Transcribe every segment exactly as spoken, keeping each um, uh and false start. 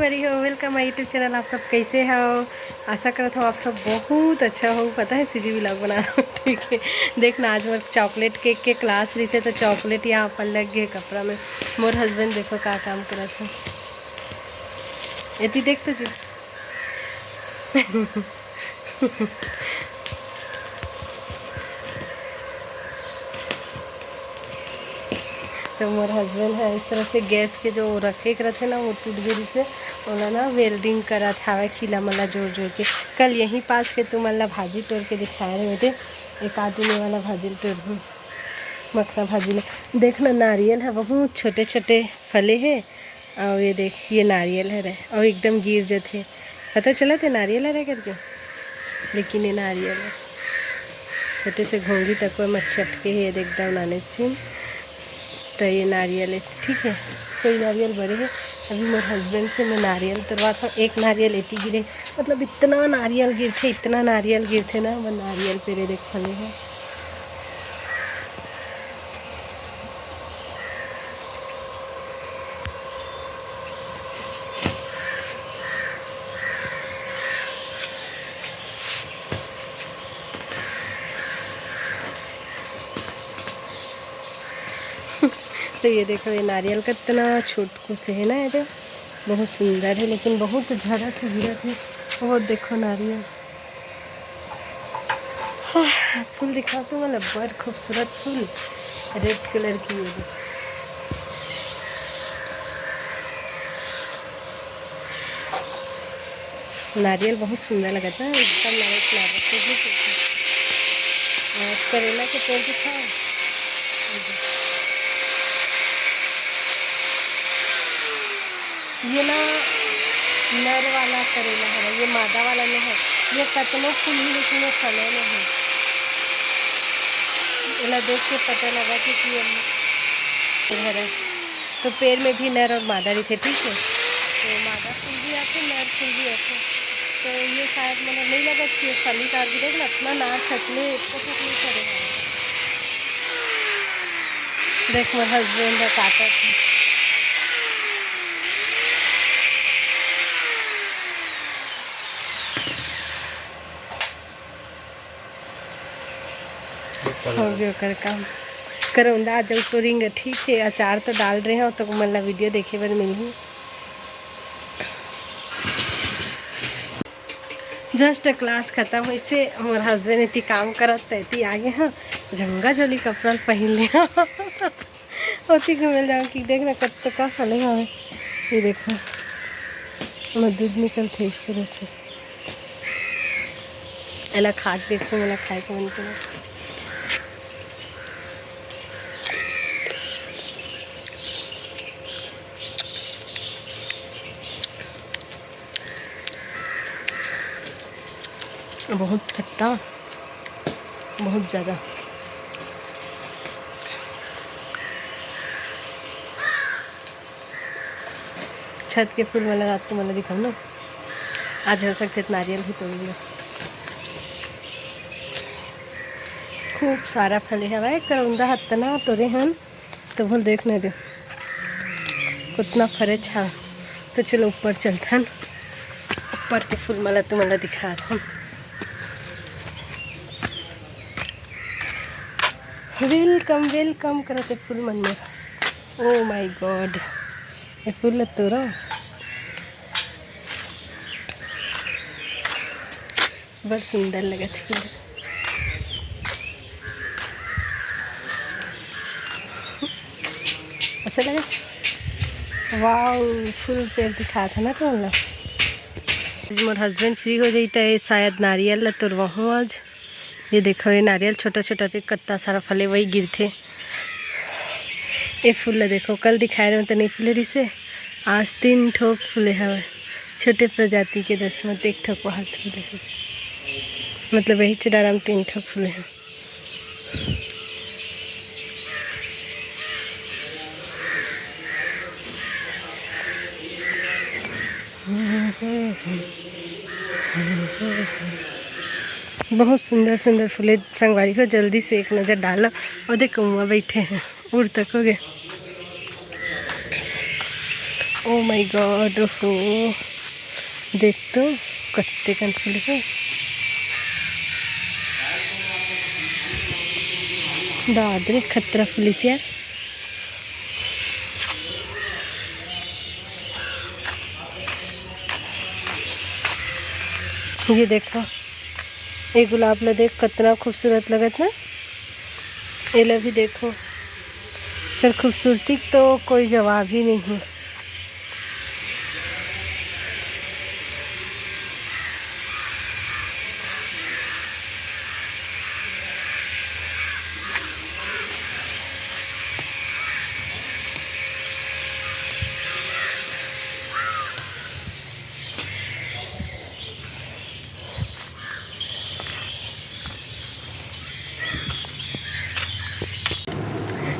परी हो, welcome my YouTube channel। आप सब कैसे हो? आशा करत हो आप सब बहुत अच्छा हो। पता है, सीजी vlog बना रहा हूँ, ठीक है। देखना, आज मोर chocolate cake के class रहिथे, तो chocolate यहाँ पर लग गए कपड़ा में। मोर husband देखो का काम करत है, एती देख तो जी। तो मोर husband है इस तरह से गैस के जो रखे के रथे ना, वो टूट गई, से ओला ना welding करत हावय, खीला मन ला जोड़ जोड़ के। कल यहीं पास के तुमन ला भाजी टोर के दिखाए रहे थे, एक आदमी वाला भाजी टोर हूँ, मखना भाजी ले। देख ना, नारियल है, बहुत छोटे छोटे फले है। और ये देख, ये नारियल हरे, और एकदम गिर जथे। पता चला थे नारियल हरे करके, लेकिन ये नारियल है। छोटे से घोंघी तक में चटके है, ये देख, एकदम नाने चिन। तो ये नारियल है, ठीक है, कोई नारियल बड़े है। अभी मोर husband से मैं नारियल तुरवा था, एक नारियल एती गिरे, मतलब इतना नारियल गिरथे, इतना नारियल गिरथे ना, वो नारियल पेरे देख फले है। तो ये देखो, ये नारियल कितना छोटकू से है ना, ये तो बहुत सुंदर है, लेकिन बहुत झरा से गिरा थे। वो देखो नारियल। हाँ, फूल दिखाओ तो, मतलब बड़ खूबसूरत फूल, red colour की। ये देखो। नारियल बहुत सुंदर लगता है, एकदम नारियल flower से भी। और करेला के पेड़ दिखाओ। ये ना नर वाला करेला है, ये मादा वाला नहीं है। ये कतनो फूल ही, लेकिन ये फले नहीं है। एला देख के पता लगा कि, कि ये हरा। तो पेड़ में भी नर और मादा रहिथे, ठीक है। तो मादा फूल भी आथे, नर फूल भी आथे। तो ये शायद मतलब नहीं लगा कि ये फली तार भी देख ना, इतना नार छटले, इतना छटले करे हैं। देख, मोर husband ह काटत हे। हो गया ओकर काम। करौंदा आज टोरिंग, ठीक है, अचार तो डाल रहे हो, तो मन ला video देखे बर मिलही। Just class खत्म होइसे, मोर husband एती काम करत, त एती आगे हाँ, झंगा झोली कपड़ा ल पहिन ले हाँ। ओती घूमे ल जाऊँ कि देख ना, कत्तो का फले हवे। ये देखो, ओमा दूध निकलथे इस तरह से। एला खा के देखो, मोला खाए के मन करे। बहुत खट्टा, बहुत ज़्यादा। छत के फूल वाला रात को मला दिखाऊँ ना, आज हो सकथे त नारियल भी तोड़ लियो। खूब सारा फले हवय, करौंदा ह अतना टोरे हन। तो बोल देख नहीं दे कितना फरे छा। तो चलो ऊपर चलथन, ऊपर के फूल माला तुमन ला दिखात हन। Welcome, welcome करत हे फूल मन में। Oh my God, ये फूल ला तोरा बड़ सुंदर लगत हे। अच्छा लगा? वाओ, फूल पेड़ दिखात हे ना तुमन ला। आज मोर husband free हो जाई त शायद नारियल ला तोरवाहूँ आज। ये देखो, ये नारियल छोटा छोटा थे, कत्ता सारा फले वही गिरथे। ये फूल ला देखो, कल दिखाए रहे त नहीं फूले रिसे, आज तीन ठोक फूले हवे। छोटे प्रजाति के दस में एक ठोक बाहर फूले हवे, मतलब यही चडारा में तीन ठोक फूले हवे। बहुत सुंदर सुंदर फूले संगवारी हो, जल्दी से एक नज़र डालो। और देखो, वहाँ बैठे हैं, उड़ तक हो गए। Oh my God, हो, देख तो, कत्ते कन फूल हे। दाद रे, खतरा फूलिस यार। ये देखो, ये गुलाब ला देख, कतना खूबसूरत लगत ना। एला भी देखो, एकर खूबसूरती के तो कोई जवाब ही नहीं है।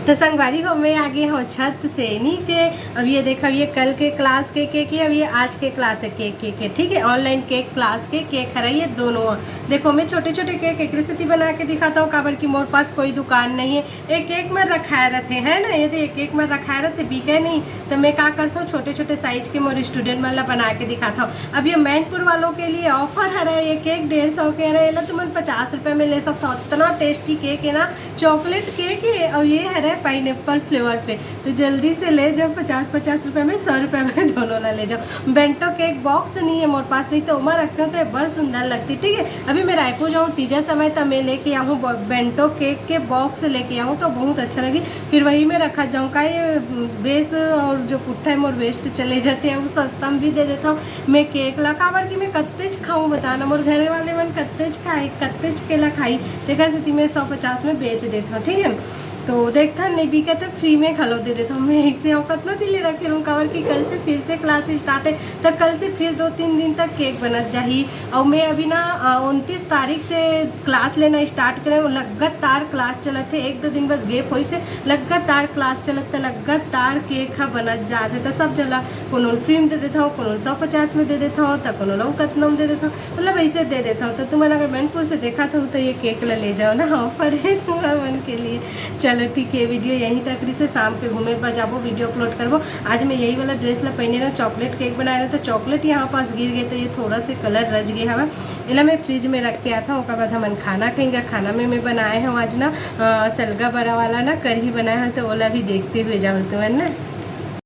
तो संगवारी हो, मैं आ गई हूँ छत से नीचे। अब ये देखो, ये कल के क्लास के केक हे, अब ये आज के क्लास के केक हे, ठीक है। ऑनलाइन केक क्लास के केक हरे ये दोनों। देखो, मैं छोटे छोटे केक एकरे सेती बना के दिखाता हूँ, काबर कि मोर पास कोई दुकान नहीं है। एक केक में रखाए रहते हैं ना, ये तो एक केक में रखाए रहते, बिके नहीं। तो मैं का करता हूँ, छोटे छोटे साइज के मोर स्टूडेंट मन ला बना के दिखाता हूँ। अब ये मैनपुर वालों के लिए ऑफर हरे, ये केक डेढ़ सौ के हरे, एला तुमन पचास रुपये में ले सकते हो। इतना टेस्टी केक है ना, चॉकलेट केक है, और ये हरे पाइनएप्पल फ्लेवर पे। तो जल्दी से ले जाओ, पचास पचास रुपये में, सौ रुपये में दोनों ला ले जाओ। बेंटो केक बॉक्स नहीं है मोर पास, नहीं तो ओमा रखते हो तो ये बड़ सुंदर लगती, ठीक है। अभी मैं रायपुर जाऊँ तीजा समय, तब मैं लेके आऊँ ब-, बेंटो केक के बॉक्स लेके आऊँ तो बहुत अच्छा लगी, फिर वही में रखा जाऊँ। का ये, उम, बेस और जो पुट्ठा है मोर वेस्ट चले जाते हैं, वो सस्ता में भी दे देता हूँ मैं केक ला, काबर कि मैं कत्तेच खाऊँ, बता ना, मोर घरे वाले मन कत्तेच खाए, कत्तेच केला खाई, तेकर सेती मैं सौ पचास में बेच देता हूँ, ठीक है। तो देखथन, नहीं बिके तो फ्री में घलो दे देता हूँ मैं, ऐसे औकात ना दिले रखे रहूँ, काबर कि कल से फिर से क्लास स्टार्ट है, तो कल से फिर दो तीन दिन तक केक बनत जाही। और मैं अभी ना, अ, उनतीस तारीख से क्लास लेना स्टार्ट करे हूँ, लगातार क्लास चलत है, एक दो दिन बस गैप होइस हे, लगातार क्लास चलत, त लगातार केक ह बनत जात हे। त सब झन ला, कोनो ल फ्री में दे देथव, कोनो ल सौ पचास में दे देथव, त कोनो ल अउ कतना में दे देथव, मतलब ऐसे दे देथव। त तुमन अगर मैनपुर से देखत हव त ये केक ला ले जाओ ना, ऑफर है तुमन के लिए। चलो ठीक है, वीडियो यहीं तक रहिस हे, शाम के घूमे बर जाबो, वीडियो अपलोड करबो। आज मैं यही वाला ड्रेस ला पहने रहूँ, चॉकलेट केक बनाए रहूँ, तो चॉकलेट यहाँ पास गिर गए, तो ये थोड़ा से कलर रच गए हवा। एला मैं फ्रिज में रख के आथव, ओकर बाद हमन खाना खाएंगे। खाना में मैं बनाए हव आज ना, अ, सलगा बरा वाला ना कढ़ी बनाए हव, तो ओला भी देखते हुए जाओ तुमन ना।